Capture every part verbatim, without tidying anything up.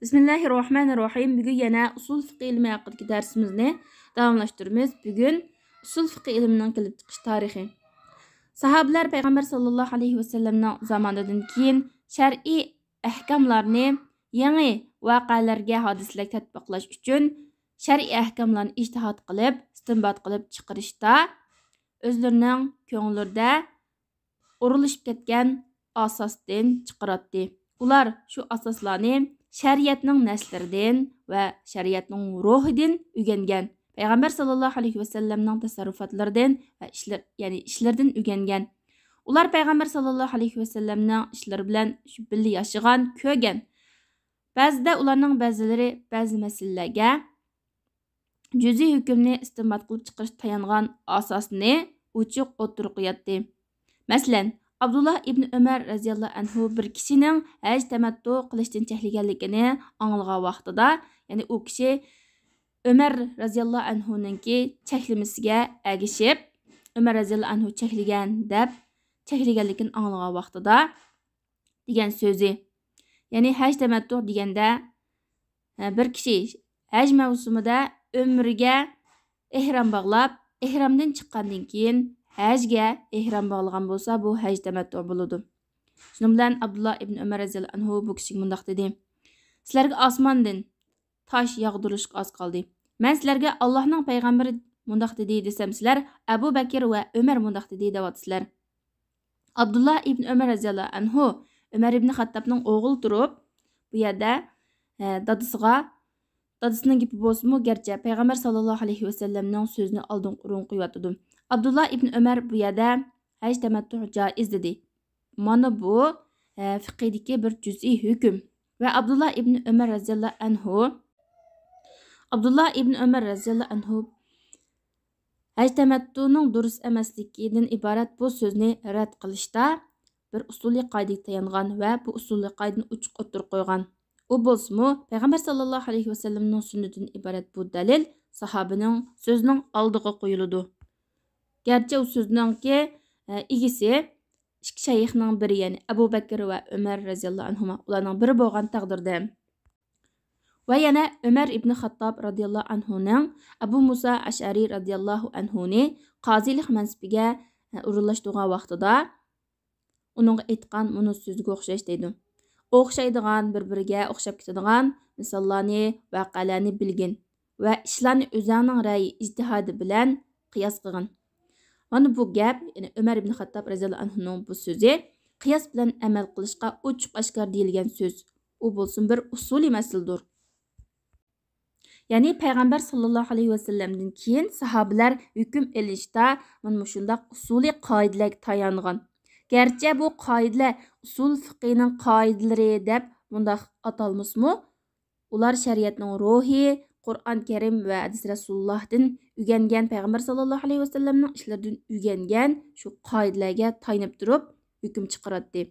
بىسمىللاھىررەھمانىررەھىم. بۈگۈن يەنە ئۇسۇل فىقھى ئىلمى ھەققىدىكى دەرسىمىزنى داۋاملاشتۇرىمىز. بۈگۈن ئۇسۇل فىقھى ئىلمىنىڭ كېلىپ چىقىش تارىخى. ساھابىلەر پەيغەمبەر ساللاللاھۇ ئەلەيھى ۋەسەللەمنىڭ زامانىدىن كېيىن شەرئىي ئەھكاملارنى يېڭى ۋەقەلەرگە، ھادىسىلەرگە تەتبىقلاش ئۈچۈن شەرئىي ئەھكاملارنى ئىجتىھات قىلىپ، ئىستىنبات قىلىپ چىقىرىشتا ئۆزلىرىنىڭ كۆڭۈللىرىدە ئورۇنلىشىپ كەتكەن ئاساستىن چىقىراتتى. ئۇلار شۇ ئاساسلارنى شەرىئەتنىڭ نەسلىرىدىن ۋە شەرىئەتنىڭ روھىدىن ئۆگەنگەن. پەيغەمبەر ساللاللاھۇ ئەلەيھى ۋەسەللەمنىڭ تەسەررۇپاتلىرىدىن ۋە ئىشلىرى، يەنى ئىشلىرىدىن ئۆگەنگەن. ئۇلار پەيغەمبەر ساللاللاھۇ ئەلەيھى ۋەسەللەمنىڭ ئىشلىرى بىلەن شۇ بىللە ياشىغان، كۆرگەن. بەزىدە ئۇلارنىڭ بەزىلىرى بەزى مەسىلىلەرگە جۈزئىي ھۆكۈمنى ئىستىنبات قىلىپ چىقىرىشقا تايانغان ئاساسنى ئوچۇق ئوتتۇرىغا قوياتتى. مەسىلەن، ئابدۇللا ئىبن ئۆمەر رەزىياللاھۇ ئەنھۇ بىر كىشىنىڭ ھەج تەمەتتۇ قىلىشتىن چەكلىگەنلىكىنى ئاڭلىغان ۋاقتىدا، يەنى ئۇ كىشى ئۆمەر رەزىياللاھۇ ئەنھۇنىڭكى چەكلىمىسىگە ئەگىشىپ، ئۆمەر رەزىياللاھۇ ئەنھۇ چەكلىگەن دەپ چەكلىگەنلىكىنى ئاڭلىغان ۋاقتىدا دېگەن سۆزى. يەنى ھەج تەمەتتۇ دېگەندە، ھە، بىر كىشى ھەج مەۋسۇمىدا ئۆمرىگە ئېھرام باغلاپ، ئېھرامدىن چىققاندىن كېيىن ھەجگە ئېھرام باغلىغان بولسا، بۇ ھەج تەمەتتۇ بولىدۇ. شۇنىڭ بىلەن ئابدۇللا ئىبن ئۆمەر رەزىياللاھۇ ئەنھۇ بۇ كىشىگە مۇنداق دېدى: سىلەرگە ئاسماندىن تاش ياغدۇرۇلۇشقا ئاز قالدى. مەن سىلەرگە ئاللاھنىڭ پەيغەمبىرى مۇنداق دېدى دېسەم، سىلەر ئەبۇ بەكىر ۋە ئۆمەر مۇنداق دېدى دەۋاتىسىلەر. ئابدۇللا ئىبن ئۆمەر رەزىياللاھۇ ئەنھۇ، ئۆمەر ئىبن خەتتابنىڭ ئوغلى تۇرۇپ، بۇ يەردە، ئە، دادىسىغا، دادىسىنىڭ گېپى بولسىمۇ، گەرچە پەيغەمبەر ساللاللاھۇ ئەلەيھى ۋەسەللەمنىڭ سۆزىنى ئالدىنقى ئورۇنغا قويۇۋاتىدۇ. ئابدۇللا ئىبن ئۆمەر بۇ يەردە ھەج تەمەتتۇ جائىز دېدى. مانا بۇ، ئە، فىقىدىكى بىر جۈزئىي ھۆكۈم. ۋە ئابدۇللا ئىبن ئۆمەر رەزىياللاھۇ ئەنھۇ، ئابدۇللا ئىبن ئۆمەر رەزىياللاھۇ ئەنھۇ ھەج تەمەتتۇنىڭ دۇرۇس ئەمەسلىكىدىن ئىبارەت بۇ سۆزنى رەت قىلىشتا بىر ئۇسۇلىي قائىدىگە تايانغان ۋە بۇ ئۇسۇلىي قائىدىنى ئوچۇق ئوتتۇرىغا قويغان. ئۇ بولسىمۇ، پەيغەمبەر ساللاللاھۇ ئەلەيھى ۋەسەللەمنىڭ سۈننىتىدىن ئىبارەت بۇ دەلىل ساھابىنىڭ سۆزىنىڭ ئالدىغا قويۇلىدۇ. گەرچە ئۇ سۆزنىڭكى، ئە، ئىگىسى ئىككى شەيخنىڭ بىرى، يەنى ئەبۇ بەكىر ۋە ئۆمەر رەزىياللاھۇ ئەنھۇما، ئۇلارنىڭ بىرى بولغان تەقدىردە. ۋە يەنە ئۆمەر ئىبن خاتتاب رەزىياللاھۇ ئەنھۇنىڭ ئەبۇ مۇسا ئەشئەرى رەزىياللاھۇ ئەنھۇنى قازىلىق مەنسىپىگە ئورۇنلاشتۇرغان ۋاقتىدا ئۇنىڭغا ئېيتقان مۇنۇ سۆزىگە ئوخشاش دەيدۇ. ئوخشايدىغان، بىر-بىرىگە ئوخشاپ كېتىدىغان مىساللارنى، ۋەقەلەرنى بىلگىن ۋە ئىشلارنى ئۆزۈڭنىڭ رەي، ئىجتىھادى بىلەن قىياس قىلغىن. مانا بۇ گەپ، يەنى ئۆمەر ئىبن خاتتاب رەزىياللاھۇ ئەنھۇنىڭ بۇ سۆزى قىياس بىلەن ئەمەل قىلىشقا ئوچۇق ئاشكارا دېيىلگەن سۆز. ئۇ بولسىمۇ بىر ئۇسۇلىي مەسىلىدۇر. يەنى پەيغەمبەر ساللاللاھۇ ئەلەيھى ۋەسەللەمدىن كېيىن ساھابىلەر ھۆكۈم ئېلىشتا مانا مۇشۇنداق ئۇسۇلىي قائىدىلەرگە تايانغان. گەرچە بۇ قائىدىلەر ئۇسۇل فىقھىنىڭ قائىدىلىرى دەپ مۇنداق ئاتالمىسىمۇ، ئۇلار شەرىئەتنىڭ روھى، قۇرئان كەرىم ۋە ھەدىس رەسۇلۇللاھتىن ئۆگەنگەن، پەيغەمبەر ساللاللاھۇ ئەلەيھى ۋەسەللەمنىڭ ئىشلىرىدىن ئۆگەنگەن شۇ قائىدىلەرگە تايىنىپ تۇرۇپ ھۆكۈم چىقىراتتى.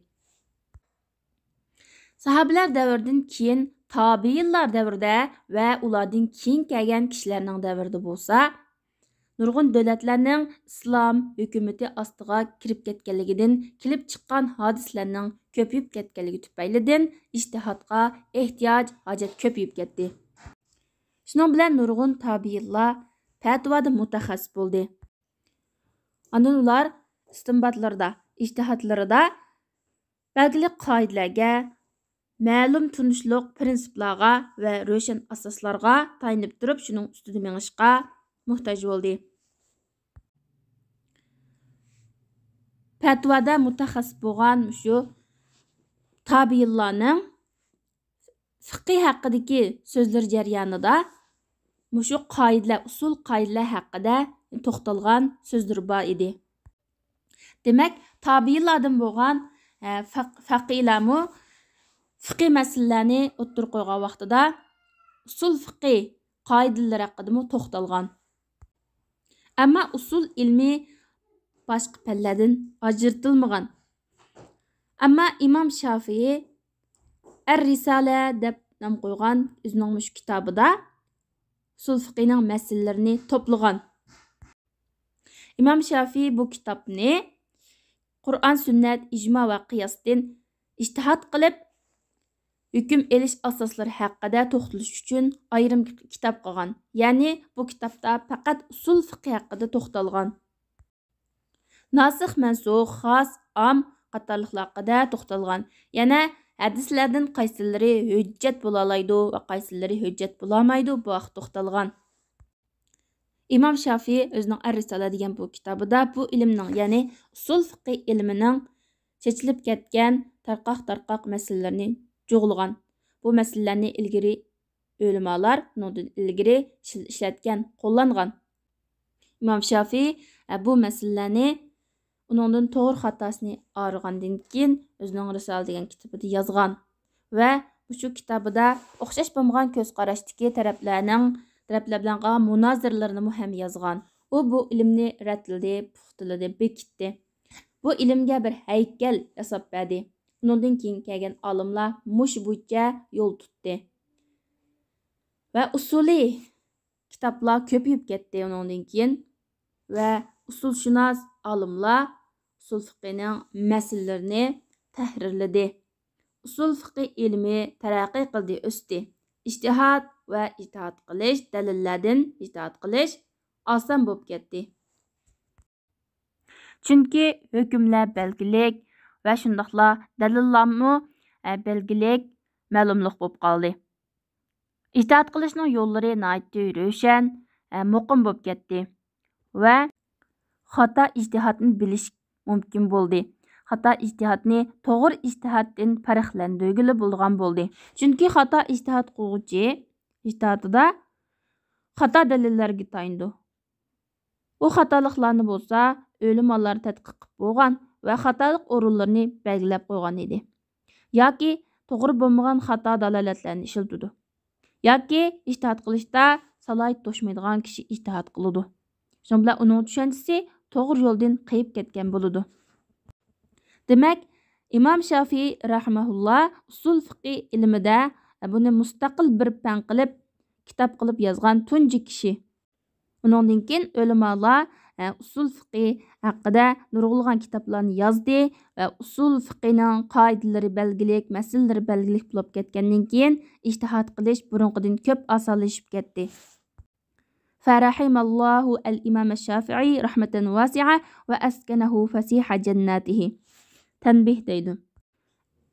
ساھابىلەر دەۋرىدىن كېيىن تابىئىنلار دەۋرىدە ۋە ئۇلاردىن كېيىن كەلگەن كىشىلەرنىڭ دەۋرىدە بولسا، نۇرغۇن دۆلەتلەرنىڭ ئىسلام ھۆكۈمىتى ئاستىغا كىرىپ كەتكەنلىكىدىن كېلىپ چىققان ھادىسىلەرنىڭ كۆپىيىپ كەتكەنلىكى تۈپەيلىدىن ئىجتىھادقا ئېھتىياج، ھاجەت كۆپىيىپ كەتتى. شۇنىڭ بىلەن نۇرغۇن تابىئىنلار پەتىۋادا مۇتەخەسسىس بولدى. ئاندىن ئۇلار ئىستىنباتلىرىدا، ئىجتىھادلىرىدا بەلگىلىك قائىدىلەرگە، مەلۇم تونۇشلۇق پىرىنسىپلارغا ۋە روشەن ئاساسلارغا تايىنىپ تۇرۇپ، شۇنىڭ ئۈستىدە مېڭىشقا موھتاج بولدى. پەتىۋادا مۇتەخەسسىس بولغان مۇشۇ تابىئىنلارنىڭ فىقھى ھەققىدىكى سۆزلىرى جەريانىدا مۇشۇ قائىدىلەر، ئۇسۇل قائىدىلەر ھەققىدە توختالغان سۆزلىرى بار ئىدى. دېمەك، تابىئىنلاردىن بولغان، ئە، فەق-، فەقىھلەرمۇ فىقھىي مەسىلىلەرنى ئوتتۇرىغا قويغان ۋاقتىدا ئۇسۇل فىقھى قائىدىلىرى ھەققىدىمۇ توختالغان. ئەمما ئۇسۇل ئىلمى باشقا پەنلەردىن ئاجرىتىلمىغان. ئەمما ئىمام شافىئى ئەر رىسالە دەپ نام قويغان ئۆزىنىڭ مۇشۇ كىتابىدا ئۇسۇل فىقھىنىڭ مەسىلىلىرىنى توپلىغان. ئىمام شافىئى بۇ كىتابنى قۇرئان، سۈننەت، ئىجما ۋە قىياستىن ئىجتىھاد قىلىپ، ھۆكۈم ئېلىش ئاساسلىرى ھەققىدە توختىلىش ئۈچۈن ئايرىم كىتاب قىلغان. يەنى بۇ كىتابتا پەقەت ئۇسۇل فىقھى ھەققىدە توختالغان. ناسىخ، مەنسۇخ، خاس، ئام قاتارلىقلار ھەققىدە توختالغان. يەنە ھەدىسلەردىن قايسىلىرى ھۆججەت بولالايدۇ ۋە قايسىلىرى ھۆججەت بولالمايدۇ، بۇ ھەقتە توختالغان. ئىمام شافىي ئۆزىنىڭ ئەر رىسالە دېگەن بۇ كىتابىدا بۇ ئىلىمنىڭ، يەنى ئۇسۇل فىقھى ئىلمىنىڭ چېچىلىپ كەتكەن تارقاق-تارقاق مەسىلىلىرىنى جۇغلىغان. بۇ مەسىلىلەرنى ئىلگىرى ئۆلىمالار ئۇنىڭدىن ئىلگىرى ئىشل-، ئىشلەتكەن، قوللانغان. ئىمام شافىي، ئە، بۇ مەسىلىلەرنى ئۇنىڭدىن توغرا خاتاسىنى ئايرىغاندىن كېيىن ئۆزىنىڭ رىسالە دېگەن كىتابىدا يازغان ۋە مۇشۇ كىتابىدا ئوخشاش بولمىغان كۆز قاراشتىكى تەرەپلەرنىڭ، تەرەپلەر بىلەن قىلغان مۇنازىرىلىرىنىمۇ ھەم يازغان. ئۇ بۇ ئىلىمنى رەتلىدى، پۇختىلىدى، بېكىتتى. بۇ ئىلىمگە بىر ھەيكەل ياساپ بەردى. ئۇنىڭدىن كېيىن كەلگەن ئالىملار مۇشۇ بويىچە يول تۇتتى. ۋە ئۇسۇلى كىتابلار كۆپىيىپ كەتتى ئۇنىڭدىن كېيىن. ۋە ئۇسۇلشۇناس ئالىملار ئۇسۇل فىقھىنىڭ مەسىلىلىرىنى تەھرىرلىدى. ئۇسۇل فىقھى ئىلمى تەرەققىي قىلدى، ئۆستى. ئىجتىھاد ۋە ئىجتىھاد قىلىش، دەلىللەردىن ئىجتىھاد قىلىش ئاسان بولۇپ كەتتى. چۈنكى ھۆكۈملەر بەلگىلىك ۋە شۇنداقلا دەلىللارمۇ، ئە، بەلگىلىك، مەلۇملۇق بولۇپ قالدى. ئىجتىھاد قىلىشنىڭ يوللىرى ناھايىتى روشەن، ئە، مۇقىم بولۇپ كەتتى ۋە خاتا ئىجتىھادنى بىلىش مۇمكىن بولدى. خاتا ئىجتىھادنى توغرا ئىجتىھادتىن پەرقلەندۈرگىلى بولىدىغان بولدى. چۈنكى خاتا ئىجتىھاد قىلغۇچى ئىجتىھادىدا خاتا دەلىللەرگە تايىنىدۇ. ئۇ خاتالىقلارنى بولسا ئۆلىمالار تەتقىق قىلىپ بولغان ۋە خاتالىق ئورۇنلىرىنى بەلگىلەپ قويغان ئىدى. ياكى توغرا بولمىغان خاتا دالالەتلەرنى ئىشلىتىدۇ. ياكى ئىجتىھات قىلىشتا سالاھىيىتى توشمايدىغان كىشى ئىجتىھات قىلىدۇ. شۇنىڭ بىلەن ئۇنىڭ چۈشەنچىسى توغرا يولدىن قېيىپ كەتكەن بولىدۇ. دېمەك، ئىمام شافىي رەھىمەھۇللا ئۇسۇل فىقھى ئىلمىدە بۇنى مۇستەقىل بىر پەن قىلىپ، كىتاب قىلىپ يازغان تۇنجى كىشى. ئۇنىڭدىن كېيىن ئۆلىمالار، ئە، ئۇسۇل فىقھى ھەققىدە نۇرغۇنلىغان كىتابلارنى يازدى ۋە ئۇسۇل فىقھىنىڭ قائىدىلىرى بەلگىلىك، مەسىلىلىرى بەلگىلىك بولۇپ كەتكەندىن كېيىن، ئىجتىھاد قىلىش بۇرۇنقىدىن كۆپ ئاسانلىشىپ كەتتى. فرحم الله الإمام الشافعي رحمة واسعة وأسكنه فسيح جناته. تەنبىھ دەيدۇ.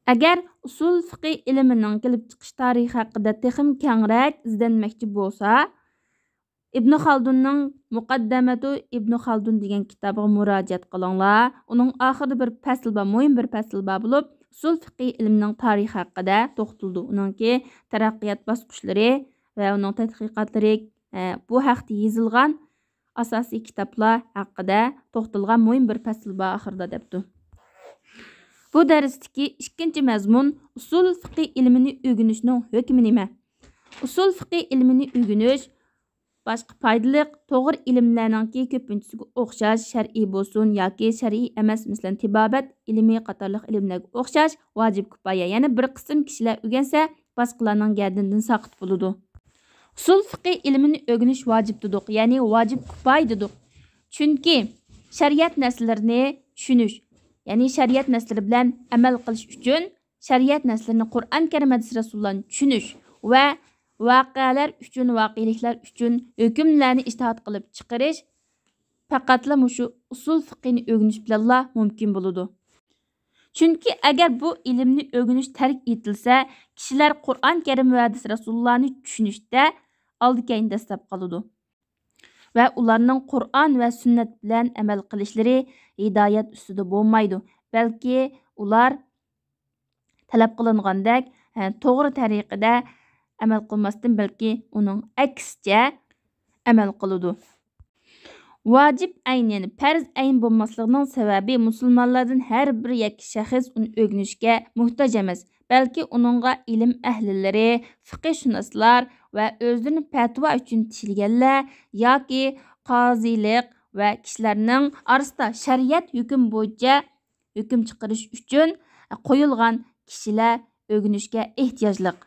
ئەگەر ئۇسۇل فىقھى ئىلمىنىڭ كېلىپ چىقىش تارىخى ھەققىدە تېخىمۇ كەڭرەك ئىزدەنمەكچى بولسا، ئىبن خالدۇننىڭ مۇقەددەمەتۇ ئىبن خالدۇن دېگەن كىتابىغا مۇراجىئەت قىلىڭلار. ئۇنىڭ ئاخىرىدا بىر پەسىل بار، مۇھىم بىر پەسىل بار بولۇپ، ئۇسۇل فىقھى ئىلمىنىڭ تارىخى ھەققىدە توختىلىدۇ. ئۇنىڭكى تەرەققىيات باسقۇچلىرى ۋە ئۇنىڭ تەتقىقاتلىرى، ئە، بۇ ھەقتە يېزىلغان ئاساسىي كىتابلار ھەققىدە توختالغان مۇھىم بىر پەسىل بار ئاخىرىدا دەپتۇ. بۇ دەرستىكى ئىككىنچى مەزمۇن ئۇسۇل فىقھى ئىلمىنى ئۆگىنىشنىڭ ھۆكمى نېمە؟ ئۇسۇل فىقھى ئىلمىنى ئۆگىنىش باشقا پايدىلىق، توغرا ئىلىملەرنىڭكى كۆپىنچىسىگە ئوخشاش، شەرئىي بولسۇن ياكى شەرئىي ئەمەس، مەسىلەن، تېبابەت ئىلمى قاتارلىق ئىلىملەرگە ئوخشاش ۋاجىب كۇپايە، يەنى بىر قىسىم كىشىلەر ئۆگەنسە، باشقىلارنىڭ گەردىنىدىن ساقىت بولىدۇ. ئۇسۇل فىقھى ئىلمىنى ئۆگىنىش ۋاجىپ دېدۇق، يەنى ۋاجىب كۇپايە دېدۇق. چۈنكى شەرىئەت نەسلىرىنى چۈشىنىش، يەنى شەرىئەت نەسلىرى بىلەن ئەمەل قىلىش ئۈچۈن شەرىئەت نەسلىرىنى قۇرئان كەرىم ھەدىس رەسۇلۇللانى چۈشىنىش ۋە ۋەقەلەر ئۈچۈن، ۋەقەلىكلەر ئۈچۈن ھۆكۈملەرنى ئىجتىھات قىلىپ چىقىرىش پەقەتلا مۇشۇ ئۇسۇل فىقھىنى ئۆگىنىش بىلەنلا مۇمكىن بولىدۇ. چۈنكى ئەگەر بۇ ئىلىمنى ئۆگىنىش تەرك ئېتىلسە، كىشىلەر قۇرئان كەرىم ۋە ھەدىس رەسۇلۇللانى چۈشىنىشتە ئالدى كەينى دەسسەپ قالىدۇ ۋە ئۇلارنىڭ قۇرئان ۋە سۈننەت بىلەن ئەمەل قىلىشلىرى ھىدايەت ئۈستىدە بولمايدۇ، بەلكى ئۇلار تەلەپ قىلىنغاندەك، ھە، توغرا تەرىقىدە ئەمەل قىلماستىن، بەلكى ئۇنىڭ ئەكسىچە ئەمەل قىلىدۇ. ۋاجىب ئەين، يەنى پەرز ئەين بولماسلىقىنىڭ سەۋەبى، مۇسۇلمانلاردىن ھەر بىر يەككە شەخس ئۇنى ئۆگىنىشكە موھتاج ئەمەس، بەلكى ئۇنىڭغا ئىلىم ئەھلىلىرى، فىقىھشۇناسلار ۋە ئۆزلىرىنى پەتىۋا ئۈچۈن تىكلىگەنلەر ياكى قازىلىق ۋە كىشىلەرنىڭ ئارىسىدا شەرىئەت ھۆكۈم بويىچە ھۆكۈم چىقىرىش ئۈچۈن قويۇلغان كىشىلەر ئۆگىنىشكە ئېھتىياجلىق.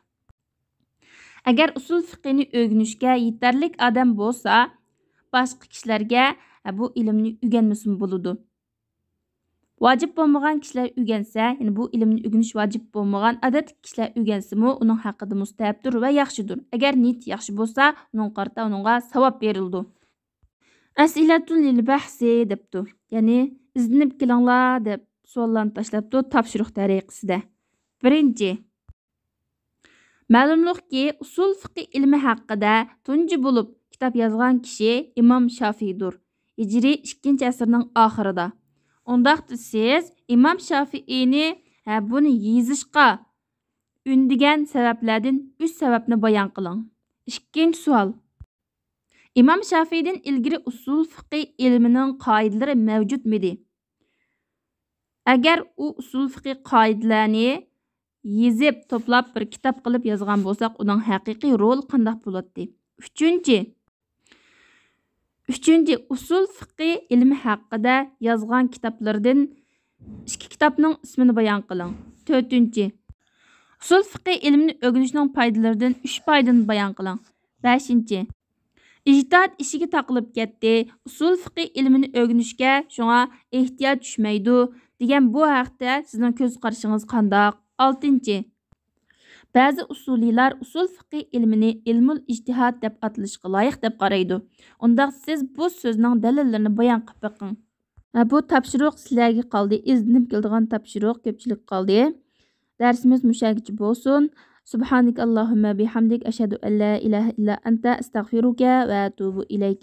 ئەگەر ئۇسۇل فىقھىنى ئۆگىنىشكە يېتەرلىك ئادەم بولسا، باشقا كىشىلەرگە بۇ ئىلىمنى ئۆگەنمىسىمۇ بولىدۇ. ۋاجىپ بولمىغان كىشىلەر ئۆگەنسە، يەنى بۇ ئىلىمنى ئۆگىنىش ۋاجىپ بولمىغان ئادەتتىكى كىشىلەر ئۆگەنسىمۇ، ئۇنىڭ ھەققىدە مۇستەھەبتۇر ۋە ياخشىدۇر. ئەگەر نىيىتى ياخشى بولسا، ئۇنىڭغا قارىتا ئۇنىڭغا ساۋاب بېرىلىدۇ. ئەسئىلەتۇن لىل بەھسى دەپتۇ. يەنى، ئىزدىنىپ كېلىڭلار دەپ سوئاللارنى تاشلاپتۇ تاپشۇرۇق تەرىقىسىدە. بىرىنچى، مەلۇملۇقكى، ئۇسۇل فىقھى ئىلمى ھەققىدە تۇنجى بولۇپ كىتاب يازغان كىشى ئىمام شافىئىدۇر. ھىجرىي ئىككىنچى ئەسىرنىڭ ئاخىرىدا. ئۇنداقتا سىز ئىمام شافىئىنى، ھە، بۇنى يېزىشقا ئۈندىگەن سەۋەبلەردىن ئۈچ سەۋەبنى بايان قىلىڭ. ئىككىنچى سوئال. ئىمام شافىئىدىن ئىلگىرى ئۇسۇل فىقھى ئىلمىنىڭ قائىدىلىرى مەۋجۇتمىدى؟ ئەگەر ئۇ ئۇسۇل فىقھى قائىدىلەرنى يېزىپ، توپلاپ، بىر كىتاب قىلىپ يازغان بولساق، ئۇنىڭ ھەقىقىي رولى قانداق بولاتتى؟ ئۈچىنچى، ئۈچىنچى، ئۇسۇل فىقھى ئىلمى ھەققىدە يازغان كىتابلىرىدىن ئىككى كىتابنىڭ ئىسمىنى بايان قىلىڭ. تۆتىنچى، ئۇسۇل فىقھى ئىلمىنى ئۆگىنىشنىڭ پايدىلىرىدىن ئۈچ پايدىنى بايان قىلىڭ. بەشىنچى، ئىجتىھات ئىشىكى تاقىلىپ كەتتى، ئۇسۇل فىقھى ئىلمىنى ئۆگىنىشكە شۇڭا ئېھتىياج چۈشمەيدۇ دېگەن بۇ ھەقتە سىزنىڭ كۆز قارىشىڭىز قانداق؟ ئالتىنچى، بەزى ئۇسۇلىيلار ئۇسۇل فىقھى ئىلمىنى ئىلمۇل ئىجتىھاد دەپ ئاتىلىشقا لايىق دەپ قارايدۇ. ئۇنداق سىز بۇ سۆزنىڭ دەلىللىرىنى بايان قىلىپ بېقىڭ. ھە، بۇ تاپشۇرۇق سىلەرگە قالدى. ئىزدىنىپ كېلىدىغان تاپشۇرۇق كۆپچىلىككە قالدى. دەرسىمىز مۇشۇ يەرگىچە بولسۇن. سبحانك اللهم بحمدك، أشهد أن لا إله إلا أنت، أستغفرك وأتوب إليك.